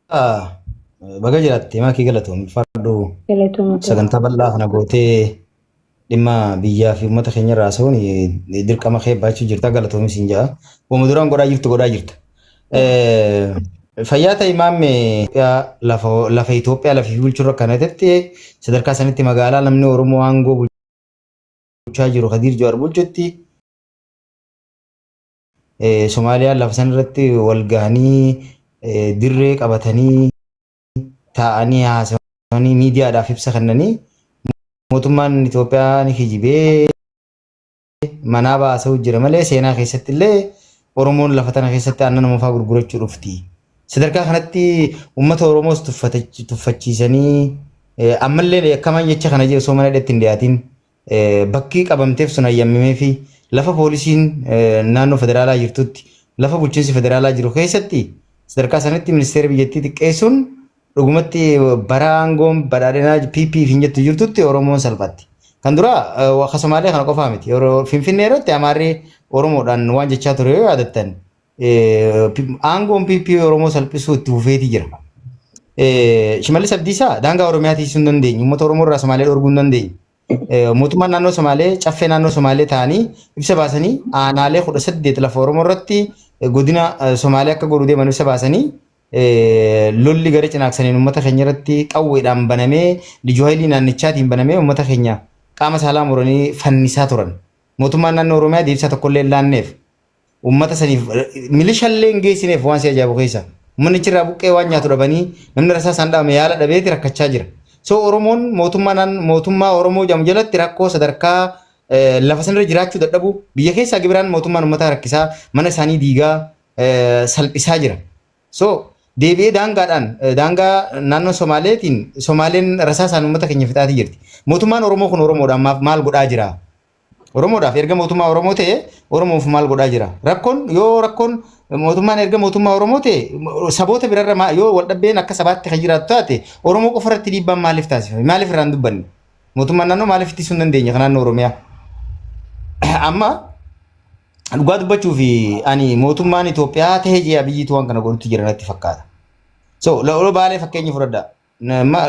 Baga jiraatte maakii galatoom ulfaadhu. Galatooma. Sagantaa bal'aa kana gootee dhimma biyyaa fi uummata keenya irraa haasa'uun dirqama kee baachuu jirta, galatoomis hin ja'a. Wama duraan godhaa jirtu godhaa jirta. Fayyaa ta'e maamme. Lafa Itoophiyaa lafa fi bulchuu irra kana ta'etti sadarkaa sanitti magaalaa namni Oromoo aangoo bulchaa jiru Kadiir Jawaar bulchutti Somaaliyaan lafa san irratti wal gahanii dirree qabatanii taa'anii haasawanii miidiyaadhaaf ibsa kennanii mootummaan Itoophiyaa ni kijibee manaa baasuu jira malee seenaa keessatti illee Oromoon lafa tana keessatti aannan namafaa gurgurachuu dhufti. Sadarkaa kanatti uummata Oromoos tuffachiisanii ammallee akkamaan jecha kana jedhu osoo mana hidhatti hin dhiyaatin bakki qabamteef sun hayyamamee fi lafa poolisiin naannoo federaalaa jirtutti, lafa bulchiinsi federaalaa jiru keessatti sadarkaa sanatti ministeera biyyattii xiqqeessuun dhugumatti bara aangoon badhaadhinaa PP fi jettu jirtutti Oromoon salphatti. Kan dura akka Somaalee kana qofaa miti. Yeroo Finfinnee irratti Amaarri Oromoodhaan waan jechaa ture yoo yaadattan, aangoon PP Oromoo salphisuu itti fufeetii jira. Shimallis Abdiisaa daangaa Oromiyaa tiisuu hin dandeenye. Uummata Oromoo irraa Somaalee dhorkuu hin dandeenye. Mootummaan naannoo Somaalee caffee naannoo Somaalee ta'anii ibsa baasanii aanaalee 18 lafa Oromoo irratti godina Somaalee akka godhu deeman ibsa baasanii lolli gara cinaaksaniin uummata keenya irratti qawweedhaan banamee, lijuu haayilii naannichaatiin banamee uummata keenya qaama saalaa muranii fannisaa turan. Mootummaan naannoo Oromiyaa deebisaa tokkollee hin laanneef. Uummata saniif milishallee hin geessineef. Waan si ajaa'ibu keessa. Uummanni achirraa buqqee waan nyaatu dhabanii, namni rasaa isaan dhaabame yaala dhabeeti rakkachaa jira. So Oromoon mootummaa Oromoo jedhamu jalatti rakkoo sadarkaa lafa sanarra jiraachuu dadhabu, biyya keessaa gibiraan mootummaan uummataa rakkisaa, mana isaanii diigaa, salphisaa jira. So deebi'ee daangaadhaan daangaa naannoo Somaaleetiin Somaaleen rasaa isaan uummata keenya fixaatii jirti. Mootummaan Oromoo kun Oromoodhaan maal godhaa jira? Oromoodhaaf erga mootummaa Oromoo ta'e Oromoof maal godhaa jira? Rakkoon yoo rakkoon mootummaan erga mootummaa Oromoo ta'e saboota birarra yoo wal dhabbeen akka sabaatti kan jiraatu taate, Oromoo qofa irratti dhiibbaan maaliif taasifame? Maaliif irraan dubbanne? Mootummaan naannoo maaliif ittisuu hin dandeenye kan naannoo Oromiyaa? Amma dhugaa dubbachuu fi ani mootummaan Itoophiyaa ta'ee jee Abiyyiitu waan kana godhutti jira natti fakkaata. So lola Baalee fakkeenya fudhadhaa.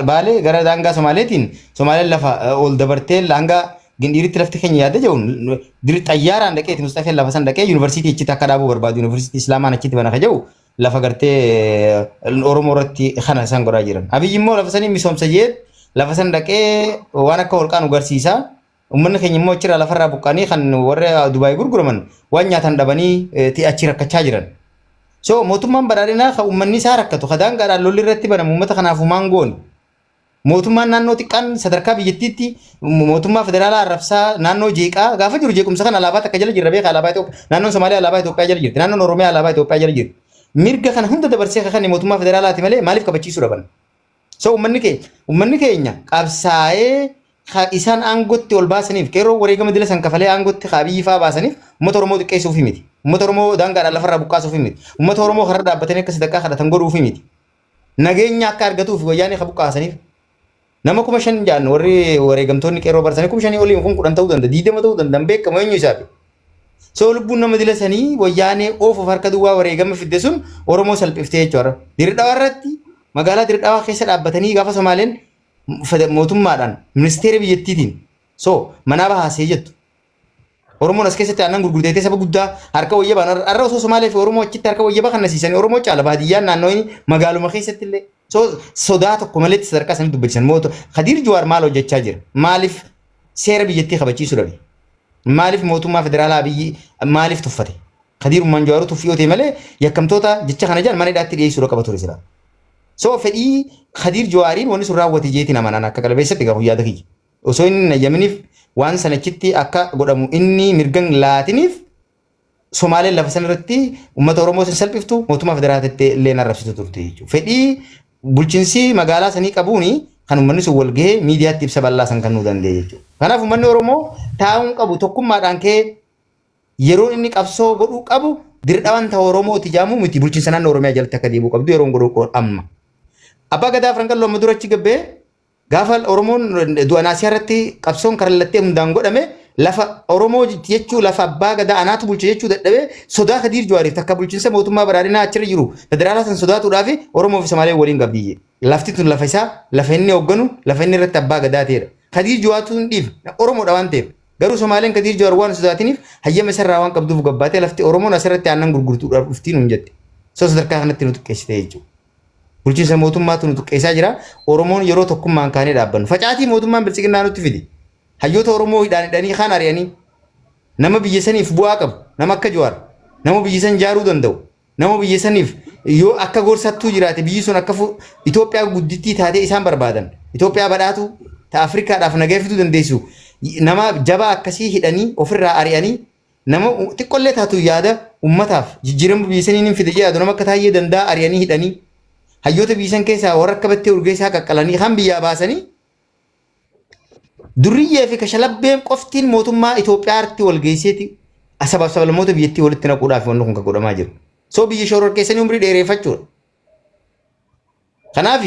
Baalee gara daangaa Somaaleetiin Somaaleen lafa ol dabartee hanga Gindhiiritti lafti keenya yaadda jedhuun xayyaaraan dhaqeeti Mustafeen lafa san dhaqee yuunivarsiitii achitti akka dhaabuu barbaadu, yuunivarsiitii Islaamaan achitti bana ka jedhu, lafa gartee Oromoo irratti kana isaan godhaa jiran. Abiyyi immoo lafa sanii misoomsa jee lafa san dhaqee waan akka holqaa nu garsiisa. Uummanni keenya immoo achirraa lafarraa buqqa'anii kan warra Dubaay gurguraman waan nyaatan dhabanii achi rakkachaa jiran. So mootummaan badhaadhinaa kan uummanni isaa rakkatu, kan daangaadhaan lolli irratti banamu, uummata kanaaf humaan goone. Mootummaan naannoo xiqqaan sadarkaa biyyattiitti mootummaa federaalaa arrabsaa naannoo jeeqaa gaafa jiru, jeequmsa kana alaabaa takka jala jirra beekaa, alaabaa Itoophiyaa, naannoon Somaaliyaa alaabaa Itoophiyaa jala jirti, naannoon Oromiyaa alaabaa Itoophiyaa jala jirti. Mirga kana hunda dabarsee kan mootummaa federaalaati malee maaliif kabachiisuu dhaban? So uummanni keenya qabsaa'ee isaan aangootti ol baasaniif, qeerroo wareegama dila san kafalee aangootti Abiyyi fa'aa baasaniif uummata Oromoo xiqqeessuufi miti. Uummata Oromoo daangaadhaan lafarraa buqqaasuufi miti. Uummata Oromoo karra dhaabbatanii akka sadaqaa kadhatan godhuufi miti. Nageenya akka argatuuf wayyaanee ka buqqaasaniif. Nama 5000 jaan warri wareegamtoonni qeerroo barsanii 5000 oliin kun 10 ta'uu danda'a, 20 ta'uu danda'a, beekamu eenyu isaafi. So lubbuun nama dila sanii wayyaanee oofuuf harka duwwaa wareegama fidde sun Oromoo salphiftee jechuudha. Dirdhawaa irratti, magaalaa Dirdhawaa keessa dhaabbatanii gaafa Somaaleen mootummaadhaan ministeera biyyattiitiin so manaa bahaasee jettu. Oromoon as keessatti aannan gurgurteetee saba guddaa harka wayyabaan har'a osoo Somaalee fi Oromoo achitti harka wayyabaa kan nasiisanii Oromoo caala baadiyyaan naannoo magaaluma keessatti illee. So sodaa tokko maletti sadarkaa sanii dubbachiisan. Mootu Khadiir Jawaar maal hojjechaa jira? Maaliif seera biyyattii kabachiisuu dhabe? Maaliif mootummaa federaalaa Abiyyi maaliif tuffate? Khadiir Ummaan Jawaaruu tuffii yoo ta'e malee yakkamtoota jecha kana jedhan mana hidhaatti dhiyeessuu qaba ture sila. So fedhii Khadiir Jawaariin wanni sun raawwate jeetiin amanaan akka qalbeessatti gahu yaada kiyya. Osoo inni hin ayyaminiif waan sanachitti akka godhamu inni mirgan laatiniif, Somaaleen lafa sana irratti uummata Oromoo sin salphiftu, mootummaa federaalaatti illee arrabsitu turte jechuudha. Fedhii bulchiinsi magaalaa sanii qabuuni kan uummanni sun wal gahee miidiyaatti ibsa bal'aa san kennuu danda'e jechuudha. Kanaaf uummanni Oromoo taa'uun qabu tokkummaadhaan ka'ee yeroon inni qabsoo godhuu qabu Dirdhawaan ta'u Oromooti jedhamu miti, bulchiinsa naannoo Oromiyaa jalatti akka deebi'u qabdu yeroon godhuu amma. Abbaa Gadaa Afran Qalloo amma dura achi gabbee gaafa Oromoon du'a naasiyaa irratti qabsoon karallattee hundaan godhame Lafa Oromoo jechuu lafa abbaa gadaa anaatu bulcha jechuu dadhabee sodaa Kadiir Jawaariif takka bulchiinsa mootummaa badhaadhinaa achirra jiru federaalaa san sodaatuudhaaf Oromoo fi Somaalee waliin qabdi. Lafti tun lafa isaa, lafa inni hoogganu, lafa inni irratti abbaa gadaa ta'edha. Kadiir Jawaartu hin dhiifne Oromoodha waan ta'eef. Garuu Somaaleen Kadiir Jawaar waan sodaatiniif hayyama isarraa waan qabduuf gabbaatee lafti Oromoon asirratti aannan gurgurtuudhaaf dhuftii nuun jette. So sadarkaa kanatti nu xiqqeessite jechuudha. Bulchiinsa mootummaatu nu xiqqeessaa jira. Oromoon yeroo tokkummaan kaanee dhaabbannu. Facaatii mootummaan biltsiginnaa nutti fide. Hayyoota Oromoo hidhaan hidhanii kaan ari'anii nama biyya saniif bu'aa qabu nama akka Jawaar nama biyya san jaaruu danda'u nama biyya saniif yoo akka gorsattuu jiraate biyyi sun akka Itoophiyaa guddittii taatee isaan barbaadan Itoophiyaa badhaatuu ta Afrikaadhaaf nagaa fiduu dandeessu nama jabaa akkasii hidhanii ofirraa ari'anii nama xiqqollee taatu yaada ummataaf jijjiirama biyya sanii ni fide yaadu nama akka Taayyee Danda'a ari'anii hidhanii hayyoota biyya san keessaa warra akka Battee Urgeessaa qaqqalanii kan biyyaa baasanii Durriyyee fi kashalabbeen qoftiin mootummaa Itoophiyaatti wal geesseeti sabaaf sablammoota biyyattii walitti naquudhaaf wanni kun kan godhamaa jiru. So biyya shororkeessanii umrii dheereeffachuudha. Kanaaf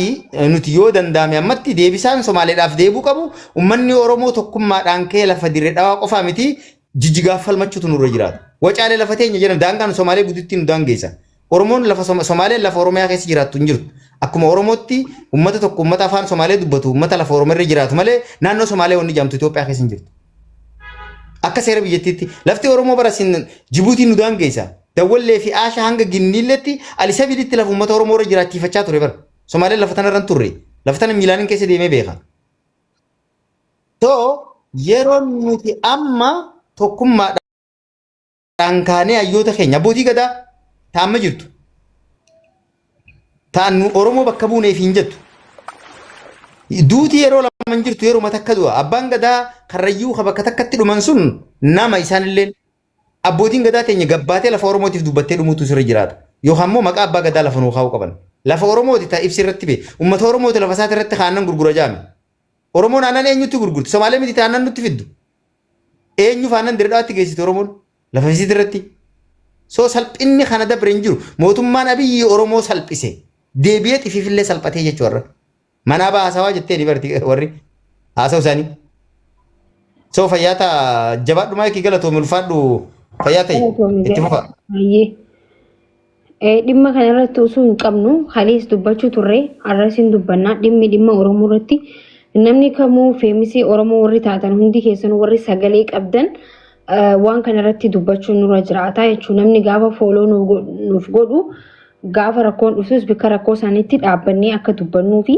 nuti yoo danda'ame ammatti deebisaan Somaaleedhaaf deebuu qabu uummanni Oromoo tokkummaadhaan ka'ee lafa dirree dhawaa qofaa miti jijjigaaf falmachuutu nurra jiraata. Wacaalee lafa teenya jedhan daangaan Somaalee gudditti nu daangeessa. Oromoon lafa Somaaleen lafa Oromiyaa keessa jiraattu hin jirtu. Akkuma Oromootti uummata tokko uummata afaan Somaalee dubbatu uummata lafa Oromoo irra jiraatu malee naannoo Somaalee wanni jedhamtu Itoophiyaa keessa hin jirtu. Akka seera biyyattiitti lafti Oromoo bara sin Jibuutiin nu daangeessa. Dawwallee fi Aasha hanga Ginniilletti Alisabilitti lafa uummata Oromoo irra jiraachifachaa ture bara. Somaaleen lafa tana irra hin turre. Lafa tana miilaanin keessa deemee beeka. So yeroon nuti amma tokkummaadhaan kaanee hayyoota keenya abbootii gadaa taa'amma jirtu. Ta'an nu Oromoo bakka buuneef hin jettu. Duuti yeroo lama hin jirtu yeroo takka du'a. Abbaan gadaa karrayyuu ka bakka takkatti dhuman sun nama isaanillee abbootiin gadaa teenya gabbaatee lafa Oromootiif dubbattee dhumuutu sirra jiraata. Yookaan immoo maqaa abbaa gadaa lafa nuu kaa'uu qaban. Lafa Oromooti ta'a ibsi irratti bee. Uummata Oromooti lafa isaati irratti aannan gurgura jaame. Oromoon aannan eenyutti gurgurti? Somaalee miti aannan nutti fiddu. Eenyuuf aannan diredhaatti geessiti Oromoon? Lafa isiit irratti. So salphinni kana dabre hin jiru. Mootummaan Abiyyi Oromoo salphise. Deebi'ee xifiifillee salphatee jechuu warra. Manaa ba'a haasawaa jettee ni barti warri haasawu isaanii. So fayyaa ta'a jabaadhu maayikii galatoomi ulfaadhu fayyaa ta'i itti fufa. Baay'ee. Dhimma kana irratti osoo hin qabnu kalees dubbachuu turre har'as hin dubbanna dhimmi dhimma Oromoo irratti namni kamuu feemisii Oromoo warri taatan hundi keessan warri sagalee qabdan waan kana irratti dubbachuun nurra jiraata jechuudha. Namni gaafa fooloo nuuf godhu gaafa rakkoon dhuftus bakka rakkoo isaaniitti dhaabbannee akka dubbannuu fi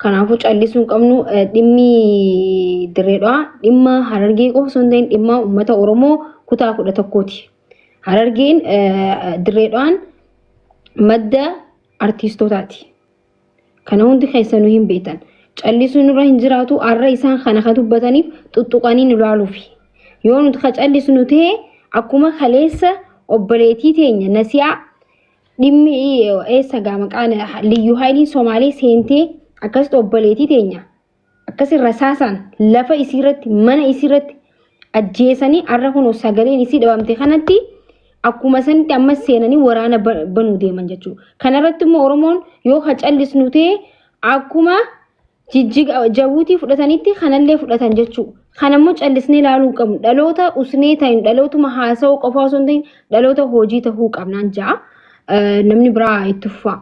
kanaafuu callisuu hin qabnu dhimmi Dirree dhimma Harargee qofa osoo hin ta'in dhimma uummata Oromoo kutaa 11ti. Harargeen Dirree Dhawaan madda artiistootaati. Kana hundi keessanuu hin beektan. Callisuun nurra hin jiraatu har'a isaan kana ka dubbataniif xuxuqanii nu laaluufi. Yoo nuti ka callisnu ta'e akkuma kaleessa obboleettii teenya Nasiyaa dhimmi eessa gaa maqaan liyyuu haayiliin Somaalee seentee akkasitti obboleettii teenya akkasi rasaasaan lafa isii irratti mana isii irratti ajjeesanii har'a kunoo sagaleen isii dhabamte kanatti akkuma sanitti ammas seenanii waraana banuu deeman jechuudha. Kanarratti immoo Oromoon yoo ka callisnu ta'e akkuma jijjiga jabuutii fudhatanitti kanallee fudhatan jechuudha. Kanammoo callisnee ilaaluu hin qabnu. Dhaloota usnee ta'in dhalootuma haasa'uu qofa osoo hin ta'in dhaloota hojii ta'uu qabnaan ja'a. Namni biraa itti fufaa.